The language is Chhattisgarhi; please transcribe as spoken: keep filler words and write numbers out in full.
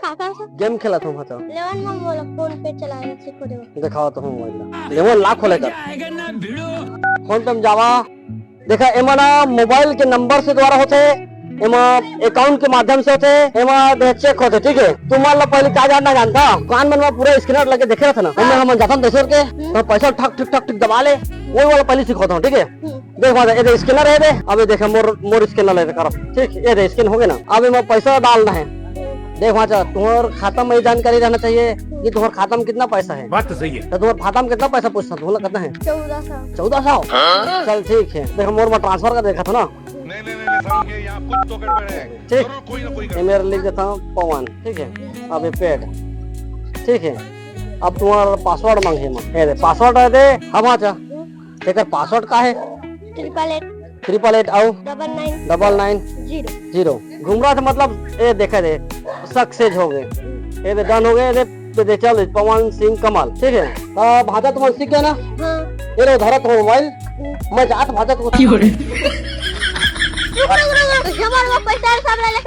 का कर सकत? गेम खेलत हूँ भांचा। लेवन में मोला फोन पे चलाए सीखो देवा। दिखाओ तो हम मोबाइल ला। लेवन ला खोले कर। फोन पे में जावा। देखा, एमा ना मोबाइल के नंबर से द्वारा होथे, एमा अकाउंट के माध्यम से होथे, एमा दे चेक होथे, ठीक है। तुमन ला पहले का जानना जानता? दुकान मन में पूरा स्कैनर लगे देखे रहथे ना, हमन, हमन जाथन दूसर के, हम्म। तो पैसा ठक ठक ठक ठक दबा ले, वही वाला पहले सिखाता हूँ, ठीक है। हम्म। देख भांचा, ये दे स्कैनर है दे, अब ये देख मोर, मोर स्कैनर ले कर, ठीक, ये दे स्कैन हो गया ना, अब एमा पैसा डालना है। देख भांचा, तुम्हार खाता में ये जानकारी रहना चाहिए कि तुम्हार खाता में कितना पैसा है। बात तो सही है। तो तुम्हार खाता में कितना पैसा पूछता, तुम्हारा कितना है? चौदह सौ। चौदह सौ? हाँ? चल ठीक है, देख मोर में ट्रांसफर कर देखा था ना। नहीं, नहीं, नहीं, नहीं, समझ गए, यहाँ कुछ तो गड़बड़ है। ठीक। जरूर कोई ना कोई ये गड़बड़। मेरा लिख देता हूँ पवन, ठीक है। अब ये पेड, ठीक है। अब तुम्हारा पासवर्ड मांगे, ये दे पासवर्ड है दे, हम आ जा। एकर पासवर्ड का है? Triple eight. ट्रिपल एट आउ? Double nine. Double nine. Zero. Zero. घुमरा से मतलब ये देखे दे, सक्सेस हो गए। ये दे डन हो गए, ये दे, ये दे चल पवन सिंह कमाल, ठीक है। आ, भांचा तुमन सीख गए ना? हाँ। ये लो धरा तुम्हारा मोबाइल, हम्म। मैं जात भांचा तुमन। की हो रे? रुको, रुको, रुको, रुको। जमा, जमा, पैसा सब ले